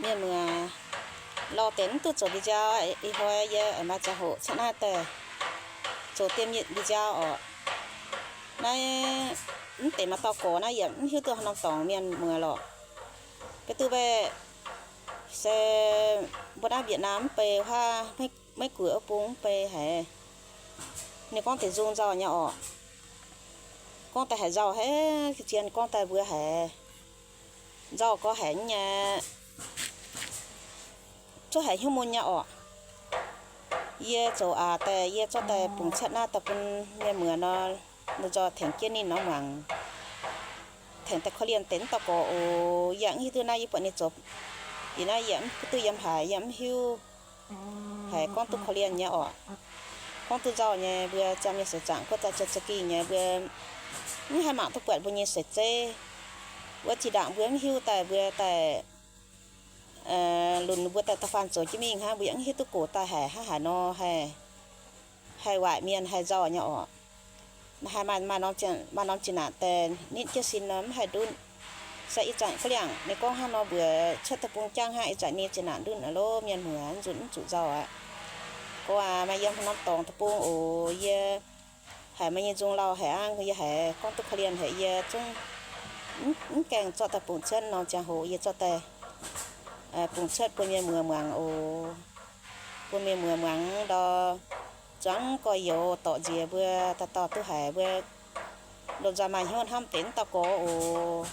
mienh muoz, lorh deix mv duqv zoux video, ih hnoi yie aengx maaih ziangh hoc cuotv naaiv daaih zoux dien video orqc. Naaiv mv deix maaih dauh gorx naaiv yaac mv hiuv duqv haaix norm dorngx mienh muoz lorqc. Ga'duqv mbaeqc se mbuo naaiv Việt Nam mv bei huaav, maiv gueix wuov bung mv bei haic. Ninh gorngv deix nzung nzauh nyei orqc. Gorngv daaih haiz nzauh haic, zien gorngv daaih mbuo haiz nzauh gorx haic nyei, zuov haiz hnyouv mun nyei orqc. Yie zoux aac daaih, yie zorqv daaih bungx cuotv naaiv daaih bun mienh muoz nor, nzauh tengx jienv ninh nor muangx, tengx daaih korv-lienh deix mv dauh gorx oc. Yie mv hiuv duqv naaiv yie buatc ninh zoux, yie naaiv yie mv hiuv duqv yiem haaix, yie mv hiuv haiz gorngv duqv korv-lienh nyei orqc. Gorngv duqv nzauh nyei, mbuo ziangh mienh seix zaangc gorngv daaih za'gengh nyei, mbuo mv haih mangc duqv buatc mbuo nyei seix zeiv. Wuov zinh ndaangc mbuo mv hiuv daaih mbuo daaih lunx mbuo daaih da'faanh zoux jienv mingh hnangv, mbuo yaac mv hiuv duqv gox daaih haiz hnangv haaix nor haih, haih waaic mienh haih nzauh nyei orqc. Maaih, maaih norm zinh ndaangc daaih nitv jienv sin nor mv haih ndutv. Se ih zanc ga'liangh ninh gorngv hnangv nor mbuox cuotv deic-bung jangv hnangv, ih zanc ninh zinh ndaangc ndutv aqv lov mienh muoz, nzunc mv zuqc nzauh aqv. Gorngv maaih yiem haaix norm dorngx deic-bung oc, yie haiz maaih nyei nzung lauh haic aqv, yie haiz gorngv duqv korv-lienh haic, yie zungv mv gaengh zorqv daaih bungx cuotv norm ziangh hoc yie zorqv daaih bungx cuotv bun mienh muoz muangx oc. Bun mienh muoz muangx ndau, zuangx gorx-youz dorc nziex mbuo dauh dauh duqv haiz mbuo lomh nzoih maaih hnyouv hnamv deix mv dauh gorx oc.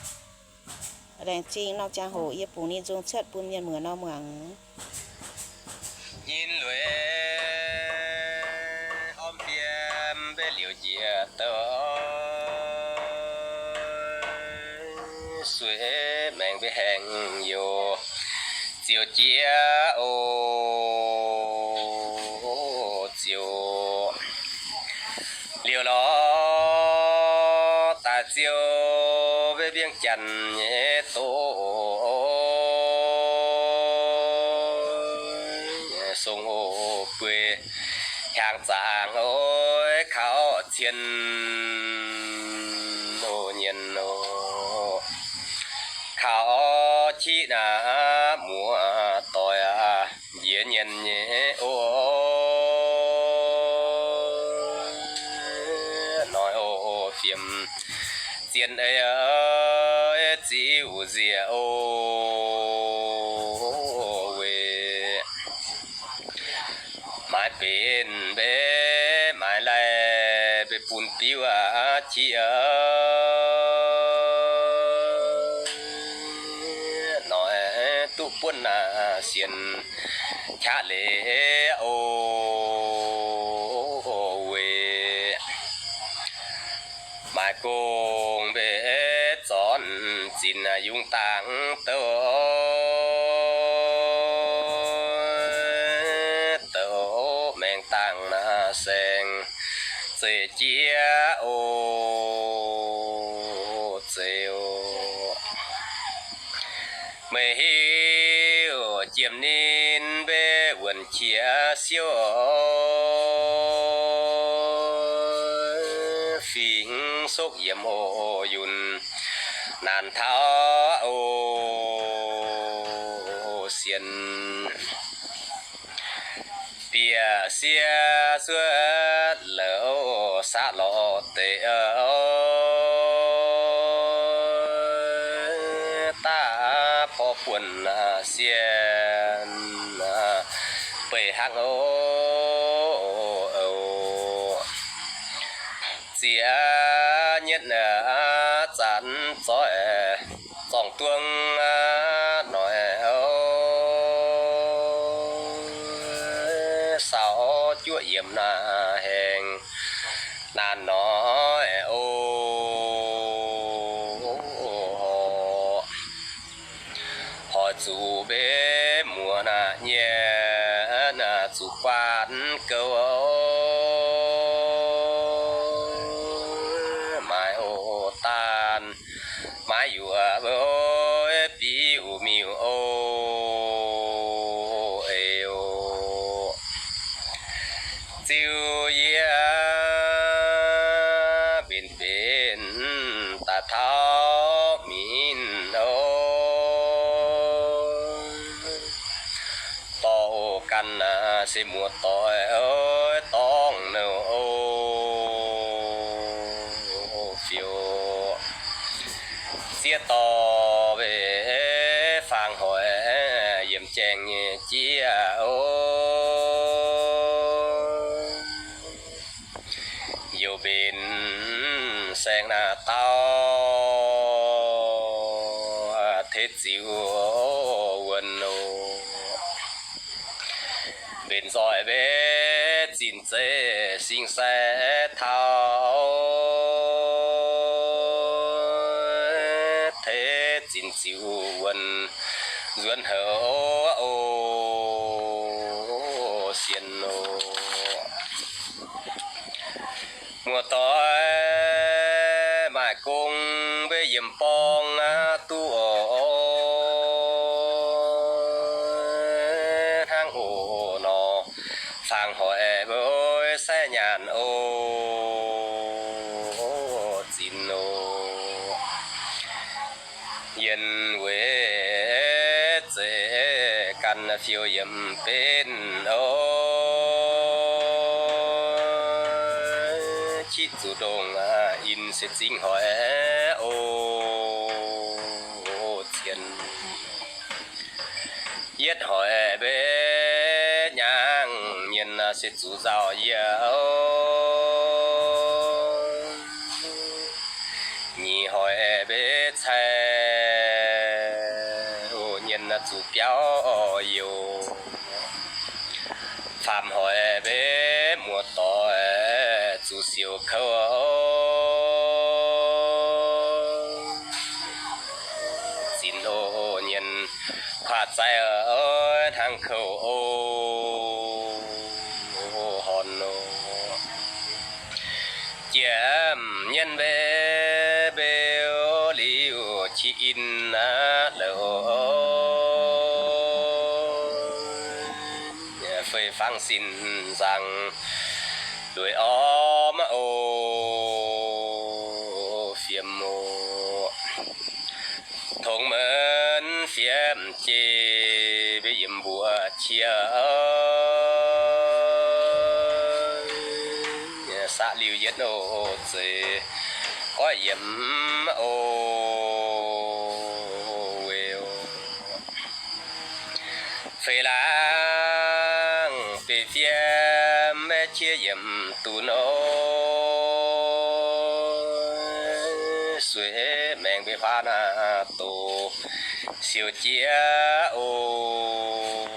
Laengz zingh norm ziangh hoc yie bungx ninh nzung cuotv bun mienh muoz nor muangx. Nyinh lueiz orm fiem mbe liouc njiec douh, sueih maengx mbe haengh youh ziouc jiex oc, ziouc liouh lorz daaih ziouc mbe mbienv janx nyei doqc, song oc bueix hiaangx zaangc oix kaux cien oc, nyienx oc, kaux qiv naaic muoz-doic aac, njiec nyienx nyei oc, noic oc fiem zien ei ziuc nzieqc oc, weic maaiz benx mbe, maaiz laih mbe bun diuv aqv, qiv aqv, noic duqv buonv naaic sienx qaqv leiz oc, weic maaiz gong mbe zornc zinx yungz dangx douc, douc maengx dangh naaic saeng zeiv jiex oc, zeiv oc. Meih hiuv jiem ninh mbe wuonc qiex siouv, fingx sokv yiemx oc, yunh naanc taux oc, sienx bieqc sieqv suotv la'uc saqv lorz deix, daav porv buonc sienh beic hnangv oc. Ziex nyetv zanc zoih zorngh duang noic, saaux juoqv yiemx naaic haengh naanc noic oc. Hoic zuqc mbe muoz naaic nyei, zuqc guanh gouv, maaiz oc daanh, maaiz yuoqc mbe, biuv miuc oc, eix oc. Ziux yie mbenc mbenc daaih taux minv oc. ganh se muoz-doic dorngh nouh o, fiouv zieqv dorh weic faang hoic yiemc jaeng nyei jieqv o. Youh mbenc saeng naaiv dauh htev ziux wuonh oc. Mbenc nzoih mbe zinh zeiv sing sai taux, htev zinh ziux wuonh nzuonx houc o, sienx oc. Muoz-doic maaih gong mbe yiemc borng aqv duqv oc. Hnangv oc nor, faang hoic mbe sai nyaanh oc, zinx oc. Yienh weic zeiv ganh fiou yiemc benv oc. Qiex zuqc ndongh in se zingh hoic oc, cien. Yietv hoic mbe nyangv mienh se zuqc nzauh yie oc. Nyic hoic mbe cai oc, mienh zuqc biauv youh. Faam hoic mbe muoz-doic zuqc siouc kouv oc. Zinx oc, mienh kuaaiv zaiv oc, hnangv kouv oc, horn oc. Jiex mienh mbe mbeu liuz qiex in aqv lorqc. Fei fangx sin nzangc lueic orv maiv oc, fiem oc. Tongx menv fiem jiex mbe yiemc mbuoqc qiex oc. Saqv liuz yietv oc, zeiz goiv yiemc oc, weic oc. Feix laangz beiv fiem maiv qiex yiemc dunx oc. Sueix maengx mbe huaav naaiv doz siouc jiex oc,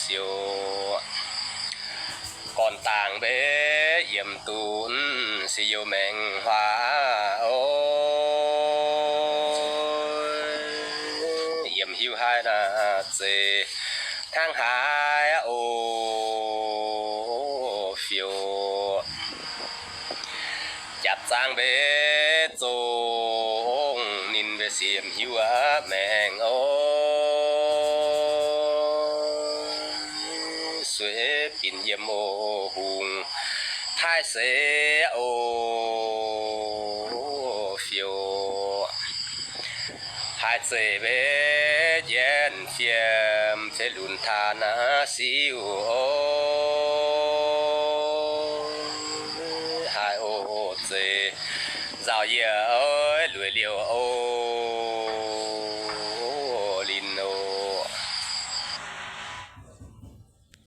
siouc. Gorn dangc mbe yiemc dunx se youh maengx huaav oc. Yiemc hiuv haaix naaiv zeiz hnangv haaix oc, fiouv. Japc zaangv mbe zongh ninh mbe siemv hiuv aqv maengx oc. Sueix binc yiem oc hungh taaih seix oc, fiouv. Haaix zeiz mbe njienv fiem fei lunx taan siuv oc. Haaix oc zeiz nzauh yie oix lueic liouh oc.